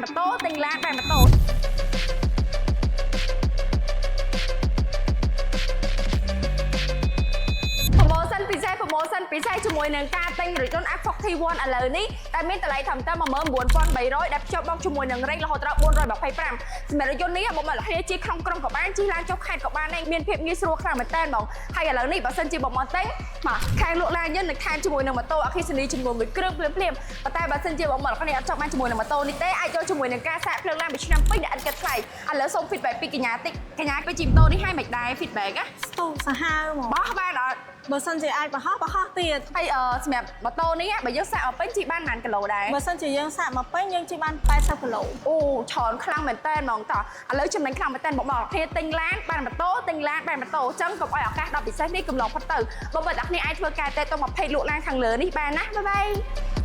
ម៉ូតូទិញឡានបានម៉ូតូ promotion ពិសេស promotion ពិសេសជាមួយនឹងការទិញរថយន្ត F41 ឥឡូវនេះតែមានតម្លៃត្រឹមតែ19,300ដែលភ្ជាប់បោកជាមួយនឹងរេងរហូតដល់425សម្រាប់រថយន្តនេះបងមកលះជិះក្នុងក្រុងក៏បានជិះឡានចុះខេត្តក៏បានដែរមានភាពងាយស្រួលខ្លាំងមែនតើបងហើយឥឡូវនេះបើសិនជាបងមកទិញមកខាងលក់ឡានយើងនឹងថែមជាមួយនឹងម៉ូតូអគ្គិសនីចំនួនមួយគ្រឿងភ្លាមភ្លាមប៉ុន្តែបើសិនជាបងមកលះអត់ចង់បានជាមួយនឹងម៉ូតូនេះទេអាចយកជាមួយនឹងការសាកភ្លើងឡានមួយឆ្នាំពេញដែលឥតគិតថ្លៃឥឡូវសូម feedback ពីកញ្ញាតិចកញ្ញាទៅជិះម៉ូតូនេះឲ្យមិនដែរ feedback ណា ស្ទុះសាហាវហ្មង បោះបានអត់ បើសិនជាអាចបរហោះបរហោះទៀត ហើយសម្រាប់ម៉ូតូនេះបើយើងសាកមកពេញជិះបានប៉ុន្មានគីឡូដែរ បើសិនជាយើងសាកមកពេញយើងជិះបាន80គីឡូ អូច្រើនខ្លាំងមែនតើហ្មងតោះឥឡូវចំណេញខ្លាំងមែនតើបងបងគ្នាទិញឡានបានម៉ូតូទិញឡានបានម៉ូតូអញ្ចឹងកុំឲ្យឱកាសដល់ពិសេសនេះកំឡុងផុតទៅបងប្អូនទាំងគ្នាអាចធ្វើការតេទៅ20លក់ឡានខាងលើនេះបានណាbye bye.